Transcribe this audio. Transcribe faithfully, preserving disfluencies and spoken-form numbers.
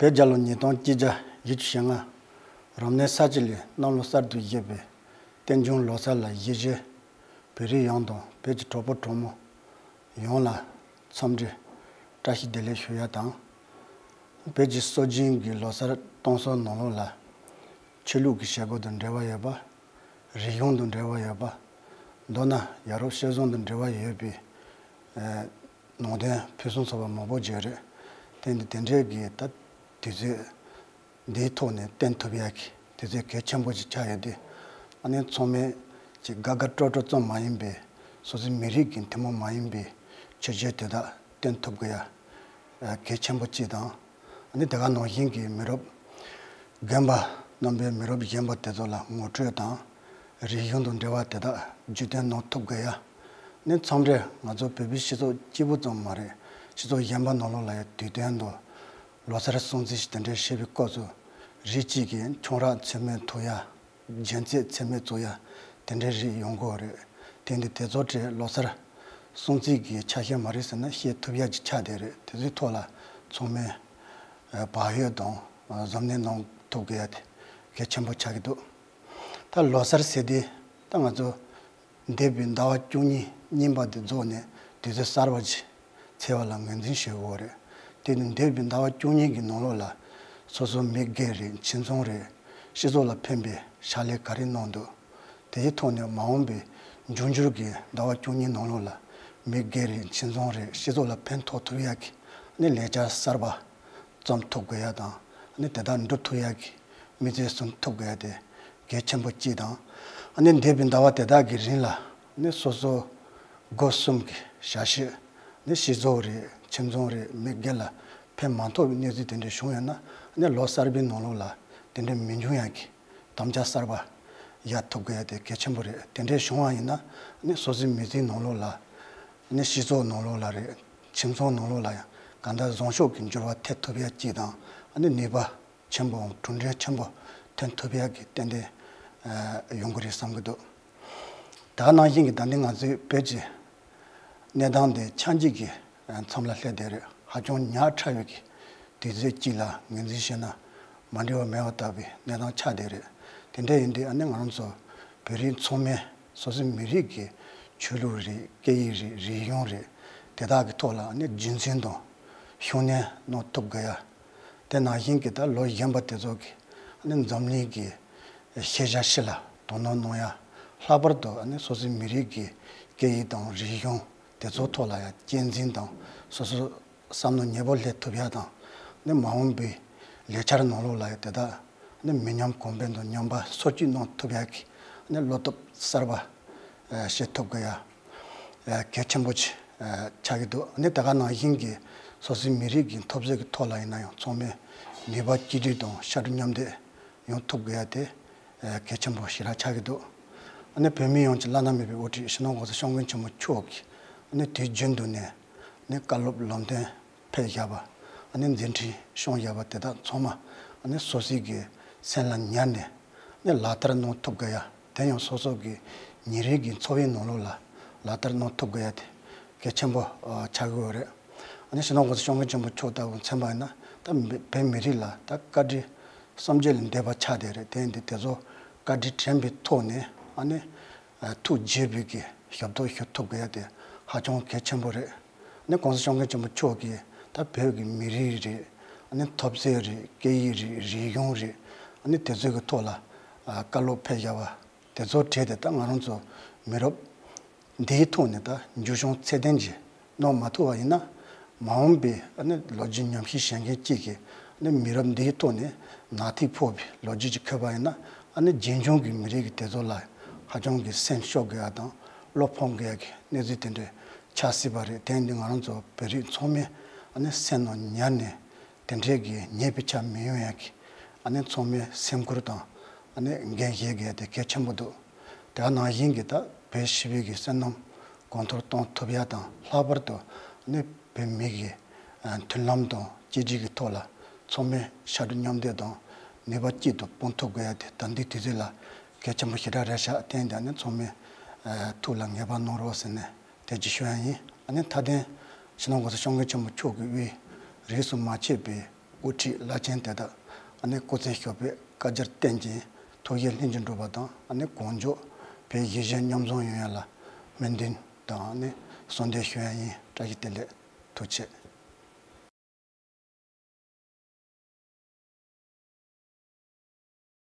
བོད་རྒྱལ་ལོ་ཉིས་སྟོང་གཅིག་བརྒྱ་བཞི་བཅུ་ཞེ་ལྔ། རབ་གནས་ས་བྱི་ལོའི་གནམ་ལོ་གསར་དུ་བཞད་པའི་རྟེན་འབྱུང་ལོ་གསར་ལ་གཞིས་བྱེས་བོད་རིགས་ཡོངས་དང་བོད་ཀྱི་གྲོགས་པོ་གྲོགས་མོ་ཡོངས་ལ་འཚམས་འདྲི་བཀྲ་ཤིས་བདེ་ལེགས་ཞུ་ཡ་དང་། བོད་ཀྱི་སྲོལ་རྒྱུན་གྱི་ལོ་གསར་གཏོང་སྲོལ་ནང་ལོགས་ལ་ཆོས་ལུགས་ཀྱི་བྱེད་སྒོ་དང་འབྲེལ་བ་ཡོད་པ། རིག་གཞུང་དང་འབྲེལ་བ་ཡོད་པ། མདོར་ན་ཡ་རབས་སྤྱོད་བཟང་དང་འབྲེལ་བ་ཡོད་པའི་ཨེ་ནང་དོན་ཕུན་སུམ་ཚོགས་པ་མང་པོ་བརྗོད་རེད། དེ་འདི་དེ་འདྲའི་གི་ད་དུས་ཚོད་འདིའི་ཐོག་ནས་བསྟན་ཐུབ་ཡག་གི་དུས་ཚོད་གལ་ཆེན་པོ་ཞིག་ཆགས་ཡོད་དེ། ཨ་ནི་ཚང་མས་ཅིག་དགའ་དགའ་སྤྲོ་སྤྲོ་ཙམ་མ་ཡིན་པའི་སོ་སོའི་མི་རིགས་ཀྱི་ཐུན་མོང་མ་ཡིན་པའི་ཆོས་བརྒྱུད་དེ་དག་བསྟན་ཐུབ་དགོས་ཡ་གལ་ཆེན་པོ་གཅིག་དང་། ཨ་ནི་དེ་ག་ནང་བཞིན་གྱི་མི་རབས་རྒན་པ་རྣམ་པས་མི་རབས་གཞོན་པ་དེ་ཚོ་ལ་ངོ་སྤྲོད་དང་། རིག་གཞུང་དང་འབྲེལ་བ་དེ་དག་བརྒྱུད་སྟོན་གནང་ཐུབ་དགོས་ཡ། ནི་མཚམས་རེ་ང་ཚོ་བོད་པའི་སྤྱི་ཚོགས་གཅིག་པུ་ཙམ་མ་རེད། སྤྱི་ཚོགས་གཞན་པ་ནང་ལོགས་ལ་ཡང་དུས་སྟོན་དང་ལོ་གསར་སྲུང་བརྩི་དེ་འདྲའི་བྱེད་པའི་སྐབས་སུ་རིགས་གཅིག་གིས་ཁྱུང་རགས་མཚན་སྨད་ཐུག་ཡ། རྒྱན་ཆས་མཚན་སྨད་བཙུགས་ཡ་དེ་འདྲའི་རིགས་ཡོང་གི་ཡོད་རེད། དེ་འདི་དེ་ཚོ་གྲས་ལོ་གསར་སྲུང་བརྩི་གི་ཆ་ཤས་མ་རེད་ཟེར་ན་བཤད་ཐུབ་ཡ་ཅིག་ཆགས་བསྡད་རེད། དེ་ཚོའི་ཐོག་ལ་ཚང་མས་ཨ་བག་ཡོད་དང་གཟབ་ནན་གནང་ཐུབ་དགོས་ཡ་དེ་གལ་ཆེན་པོ་ཆགས་ཀྱི་འདུག་ད་ལོ་གསར་ཟེར་དུས་ད་ང་ཚོ་འདས་པའི་ཟླ་བ་བཅུ་གཉིས་རྙིང་པ་དེ་རྫོགས་ནས་དུས་ཚོད་གསར་པ་ཅིག་འཚོལ་བ་ལ་ངོས་འཛིན་ཞུ་དགོས་རེད། དེ་ནི་འདས་པའི་ཟླ་བ་བཅུ་གཉིས་ཀྱི་ནང་ལོགས་ལ་སོ་སོ་མི་སྒེར་རེད། ཁྱིམ་ཚང་རེད། སྤྱི་ཚོགས་ལ་ཕན་པའི་ཕྱག་ལས་ག་རེ་གནང་འདུག་དེའི་ཐོག་ནས་མ་འོངས་པའི་འབྱུང་འགྱུར་གྱི་ཟླ་བ་བཅུ་གཉིས་ནང་ལོགས་ལ་མི་སྒེར་རེད། ཁྱིམ་ཚང་རེད། སྤྱི་ཚོགས་ལ་ཕན་ཐོགས་ཐུབ་ཡག་གི་ཨ་ནི་ལས་འཆར་གསར་པ་བརྩམས་ཐུབ་དགོས་ཡ་དང་། ཨ་ནི་དེ་དག་འགྲུབ་ཐུབ་ཡག་གི་དམིགས་ཚད་བཟུང་ཐུབ་དགོས་ཡ་དེ་གལ་ཆེན་པོ་གཅིག་དང་། ཨ་ནི་འདས་པའི་ཟླ་བ་དེ་དག་གི་རིང་ལ་ཨ་ནི་སོ་སོ་སྒོ་གསུམ་གྱི་བྱ་སྤྱོད་ནི་སྤྱི་ཚོགས་རེད། ཁྱིམ་ཚང་རེད། མི་སྒེར་ལ་ཕན་མ་ཐོགས་པའི་གནས་ཚུལ་དེ་འདྲ་བྱུང་ཡོད་ན་ནི་ལོ་གསར་པའི་ནང་ལོགས་ལ་དེ་འདྲ་མི་འབྱུང་ཡག་གི་དམ་བཅའ་གསར་པ་ཡ་ཐུབ་དགོས་ཡ་དེ་གལ་ཆེན་པོ་རེད། དེ་འདྲ་བྱུང་བ་ཡིན་ན་ནི་སོ་སོའི་མི་ཚེའི་ནང་ལོགས་ལ་ནི་སྤྱི་ཚོགས་ནང་ལོགས་ལ་རེད། ཁྱིམ་ཚང་ནང་ལོགས་ལ་ཡང་གང་ལྟར་བཟང་ཕྱོགས་ཀྱི་འགྱུར་བ་ཐེབས་ཐུབ་ཡ་གཅིག་དང་ཨ་ནི་ནུས་པ་ཆེན་པོའམ་གྲུབ་འབྲས་ཆེན་པོ་ཐོན་ཐུབ་ཡག་གི་ཏན་ཏན་ཨ་ཡོང་གི་རེད་བསམ་གྱི་འདུག་ད་ག་ནང་བཞིན་གྱི་ད་ནི་ང་ཚོའི་བོད་ཀྱི་གནས་སྟངས་དེ་ཆགས་འཇིག་གི་མཚམས་ལ་སླེབས་བསྡད་རེད། ཧ་ཅང་ཉག་ཕྲ་བའི་གི་དུས་ཚོད་ཅིག་ལ་ངོས་འཛིན་བྱས་ན་མ་འགྲིག་པ་མེད་པ་ལྟ་བུའི་གནས་སྟངས་ཆགས་བསྡད་རེད། དེ་འདྲ་ཡིན་དུས་ཨ་ནི་ང་རང་ཚོ་བོད་རིགས་ཚང་མས་སོ་སོའི་མི་རིགས་ཀྱི་ཆོས་ལུགས་རེད། སྐད་ཡིག་རེད། རིག་གཞུང་རེད། དེ་དག་གི་ཐོག་ལ་ཨ་ནི་རྒྱུན་འཛིན་དང་ཤུགས་སྣོན་གནང་ཐུབ་དགོས་ཡ། དེ་ནང་བཞིན་གྱི་ད་ལོ་གཞོན་པ་དེ་ཚོ་གི་ཨ་ནི་འཛམ་གླིང་གི་ཤེས་བྱ་ཕྱི་ལ་དོ་སྣང་གནང་ཡ། ལྷག་པར་དུ་ཨ་ནི་སོ་སོའི་མི་རིགས་ཀྱི་སྐད་ཡིག་དང་རིག་གཞུང་དེ་ཚོ་ཐོག་ལ་ཡ་གཅེས་འཛིན་དང་སོ་སོ་བསམ་བློ་ཉེ་པོ་སླེབས་ཐུབ་ཡ་དང་། ཨ་ནི་མ་འོངས་པའི་ལས་འཆར་ནང་ལོགས་ལ་ཡ་དེ་དག་ཨ་ནི་མི་ཉམས་གོང་འཕེལ་དང་ཉམས་པ་སོར་ཆུད་གནང་ཐུབ་ཡ་གི་ཨ་ནི་བློ་སྟོབས་གསར་པ་ཨ་བྱེད་ཐུབ་དགོས་ཡ་ཨ་གལ་ཆེན་པོ་ཅིག་ཨ་ཆགས་ཀྱི་འདུག་ཨ་ནི་དེ་ག་ནང་བཞིན་གྱི་སོ་སོའི་མི་རིགས་ཀྱི་འཐབ་རྩོད་ཀྱི་ཐོག་ལ་ཡིན་ན་ཡང་ཚང་མས་ནུས་པ་གཅིག་སྒྲིལ་དང་ཤ་གྲུ་མཉམ་འདེགས་ཡོང་ཐུབ་དགོས་ཡ་དེ་ཨ་གལ་ཆེན་པོ་ཞེ་དྲག་ཆགས་ཀྱི་འདུག་ཨ་ནི་བོད་མི་ཡོངས་ཀྱི་བླ་ན་མེད་པའི་དབུ་ཁྲིད་སྤྱི་ནོར་༸གོང་ས་༸སྐྱབས་མགོན་ཆེན་པོ་མཆོག་གིས་ཨ་ནི་དུས་རྒྱུན་དུ་ནས་ཨ་ནི་བཀའ་སློབ་ལམ་སྟོན་ཕེབས་བཞག་པ། ཨ་ནི་མཛད་འཕྲིན་བསྐྱངས་བཞག་པ་དེ་དག་ཚང་མ་ཨ་ནི་སོ་སོའི་གི་སེམས་ལ་ཉར་ནས་ཨ་ནི་ལག་བསྟར་གནང་ཐུབ་དགོས་ཡ། དེ་ཡང་སོ་སོ་གི་ཉིན་རེའི་གི་འཚོ་བའི་ནང་ལོགས་ལ་ལག་བསྟར་གནང་ཐུབ་དགོས་ཡ་དེ་གལ་ཆེན་པོ་ཨ་ཆགས་ཀྱི་ཡོད་རེད། ཨ་ནི་སྤྱི་ནོར་༸གོང་ས་༸སྐྱབས་མགོན་ཆེན་པོ་མཆོག་ལྟ་བུ་མཚོན་པ་ཡིན་ན་ད་བོད་མི་རིགས་ལ་ད་བཀའ་དྲིན་བསམ་བརྗོད་ལས་འདས་པ་ཆགས་བསྡད་རེད། དེ་ཡིན་དུས་དེ་ཚོ་བཀའ་དྲིན་དྲན་པའི་ཐོག་ནས་ཨ་ནི་ཐུགས་དགྱེས་པའི་གི་ཞབས་ཏོག་ཞུ་ཐུབ་དགོས་ཡ་དེ་ཧ་ཅང་གལ་ཆེན་པོ་རེད། ཨ་ནི་༸གོང་ས་༸སྐྱབས་མགོན་ཆེན་པོ་མཆོག་གིས་ད་བོད་ཀྱི་མི་རིགས་རེད། ཨ་ནི་འཐབ་རྩོད་རེད། སྐད་ཡིག་རེད། རིག་གཞུང་རེད། ཨ་ནི་དེ་ཚོའི་གི་ཐོག་ལ་ཨ་བཀའ་སློབ་ཕེབས་བཞག་པ་དེ་ཚོ་གྲས་དེ་ད་ང་རང་ཚོ་མི་རབས་འདིའི་ཐོག་ནས་ད་འགྱུར་བྱུང་ཚད་ལྡན་ཅིག་གནང་མ་ཐུབ་པ་ཡིན་ན། མ་འོངས་པའི་ཨ་ནི་ལོ་རྒྱུས་ཉམས་ཞིབ་བྱེད་མཁན་གཅིག་གིས་ཨ་ནི་མི་རབས་འདིའི་ཐོག་ནས་ནག་ཐིག་ཕོག་པའི་ལོ་རྒྱུས་ཅིག་འཁོད་པ་ཡིན་ན། ཨ་ནི་རྗེས་འབྱུང་གི་མི་རིགས་ཀྱི་དེ་ཚོ་ལ་ཧ་ཅང་གི་སེམས་ཤོར་དགོས་ཡ་དང་བློ་ཕམ་དགོས་ཡ་གི་གནས་ཚུལ་དེ་འདྲ་ཆགས་སྲིད་པ་རེད། དེ་ཡིན་དུས་ང་རང་ཚོ་བོད་རིགས་ཚང་མས་ཨ་ནི་སེམས་ནང་ཉར་ནས་དེ་འདྲའི་གི་ཉེས་པའི་ཆ་མི་ཡོང་ཡ་གི་ཨ་ནི་ཚང་མས་སེམས་ཁུར་དང་ཨ་ནི་འགན་བཞེས་དགོས་ཡ་དེ་གལ་ཆེན་པོ་འདུག་དེ་ག་ནང་བཞིན་གྱི་ད་བོད་སྤྱི་པའི་གི་བསོད་ནམས་གོང་མཐོར་གཏོང་ཐུབ་ཡ་དང་། ལྷག་པར་དུ་ནི་བོད་མི་གི་ཨ་མཐུན་ལམ་དང་གཅིག་སྒྲིལ་གྱི་ཐོག་ལ་ཚང་མས་ཕྱར་གྲུ་མཉམ་འདེགས་དང་ནུས་པ་གཅིག་ཏུ་སྤུངས་ཐུབ་དགོས་ཡ་དེ་ད་ལྟའི་དུས་ཚོད་ལ་གལ་ཆེན་པོ་ཞེ་དྲག་རེད་ཤག་དེ་ཡིན་དུས་ནི་ཚང་མས་ཨ་ཐུགས་ལ་ངེས་པར་གནང་རོགས་ཟེར་ནས་དེ་ཅིག་ཞུ་ཡ་ཡིན། ཨ་ནི་མཐའ་དོན་སྤྱི་ནོར་༸གོང་ས་༸སྐྱབས་མགོན་ཆེན་པོ་མཆོག་གི་དབུས་རིས་སུ་མ་ཆད་པའི་ དབུ་ཁྲིད་བླ་ཆེན་དེ་དག་ཨ་ནི་སྐུ་ཚེ་ཞབས་པད་བསྐལ་བརྒྱར་བརྟན་ཅིང་ཐུགས་བཞེད་ལྷུན་གྱིས་འགྲུབ་པ་དང་། ཨ་ནི་གོང་འཇོག་བོད་གཞིས་བྱེས་མཉམ་བཟུང་ཡོང་ཡ་ལ་སྨོན་འདུན་དང་ཨ་ནི་གསོལ་འདེབས་ཞུ་ཡ་ཡིན། བཀྲ་ཤིས་བདེ་ལེགས། ཐུགས་རྗེ་ཆེ།